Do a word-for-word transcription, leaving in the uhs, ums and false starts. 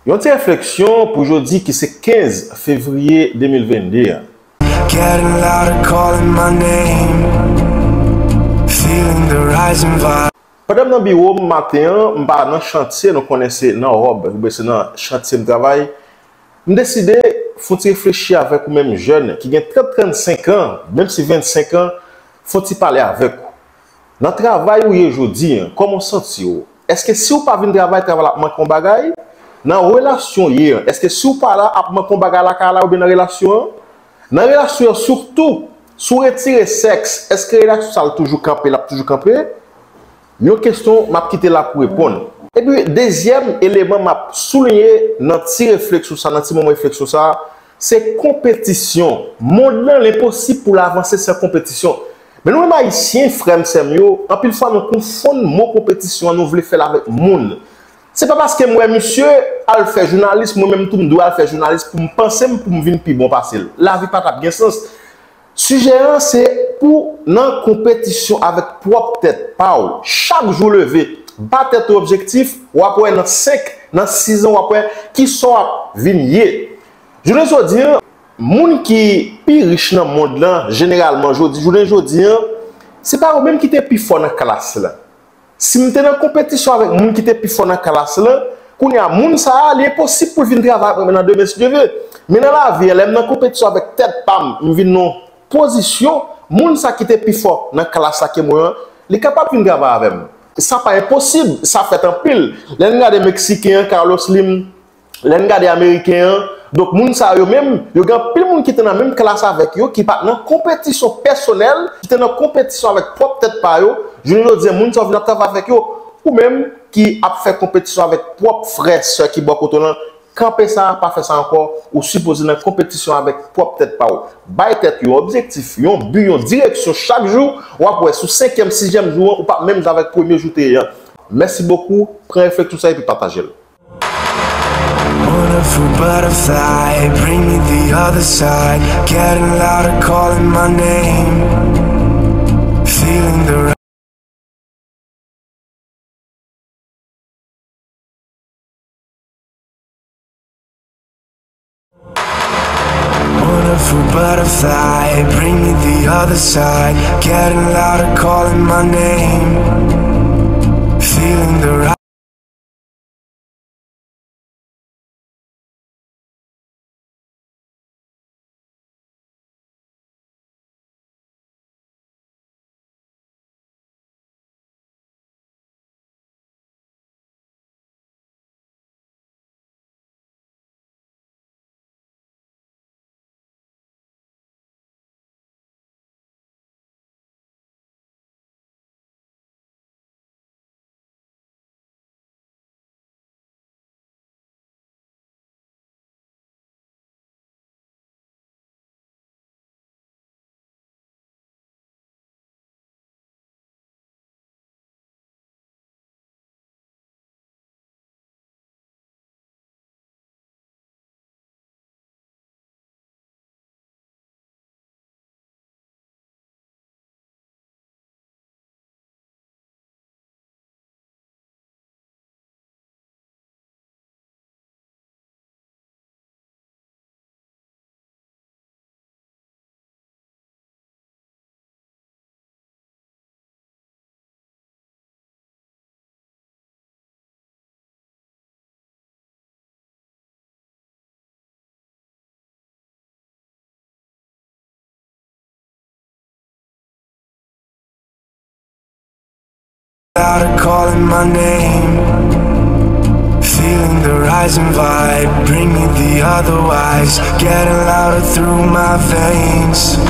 Yon ti refleksyon pou jodi ki se kenz fevriye de mil venn de an. Getting louder, calling my name. Feeling the rising vibe. Pandan m nan biwo m maten an, m pa nan chantye, nou konnen se nan wòb, oubyen se nan chantye m travay. M deside fè yon ti reflechi avèk ou menm jèn ki gen trant, trannsenk an, menm si vennsenk an, fè yon ti pale avèk ou. Nan travay ou ye jodi an, kòman w santi w? Èske si w pa vin travay, travay la ap manke yon bagay? Nan relasyon w ye an, èske si w pa la, ap manke yon bagay lakay la oubyen nan relasyon an? Nan relasyon an, sitou, si w retire sèks, èske relasyon sa a toujou kanpe, l ap toujou kanpe? Yon kesyon m ap kite la pou reponn. Epi, dezyèm eleman m ap souliye nan ti refleksyon sa, nan ti moman refleksyon sa, se konpetisyon. Mond lan, l enposib pou l avanse san konpetisyon. Men nou menm Ayisyen, frè m, sè m yo, anpil fwa nou konfonn mo konpetisyon an, nou vle fè l avèk moun. Se pa paske m wè misye al fè jounalis, mwen menm tou m dwe al fè jounalis pou m panse m, pou m vin pi bon pase l. Lavi pa t ap gen sans. Sijè an se pou nan konpetisyon avèk pwòp tèt pa w. Chak jou w leve, ba tèt ou objektif, w ap wè nan senk, nan sis an, w ap wè kisa w ap vin ye. Jounen jodi an, moun ki pi rich nan mond lan, jeneralman, jodi, jounen jodi an, se pa yo menm ki te pi fò nan klas la. Si m te nan konpetisyon avèk moun ki te pi fò nan klas lan, kounye a, moun sa a, li enposib pou l vin travay avèk mwen nan demen, si Dye vle. Men nan lavi a, lè m nan konpetisyon avèk tèt pa m, m vin nan yon pozisyon, moun sa ki te pi fò nan klas la ke mwen an, li kapab vin travay avè m. Sa pa enposib, sa fèt anpil. Lè n gade Meksiken an, Carlos Slim, lè n gade Ameriken an, donk, moun sa yo menm, yo gen anpil moun ki te nan menm klas avèk yo, ki pa t nan konpetisyon pèsonèl, ki te nan konpetisyon avèk pwòp tèt pa yo. Jounen jodi a, moun sa yo vin ap travay avèk yo. Ou menm ki ap fè konpetisyon avèk pwòp frè, sè ki bò kote w lan, kanpe sa, pa fè sa ankò. Ou sipoze nan konpetisyon avèk pwòp tèt pa w. Bay tèt ou yon objektif, yon bi, yon direksyon chak jou. W ap wè sou senkyèm, sizyèm jou an, ou p ap menm jan avèk premye jou te ye an. Mèsi bokou, pran refleksyon sa epi pataje l. Wonderful butterfly, bring me the other side. Getting louder, calling my name. Feeling the Wonderful butterfly, bring me the other side. Getting louder, calling my name. Feeling the Louder, calling my name. Feeling the rising vibe. Bring me the other wise. Getting louder through my veins.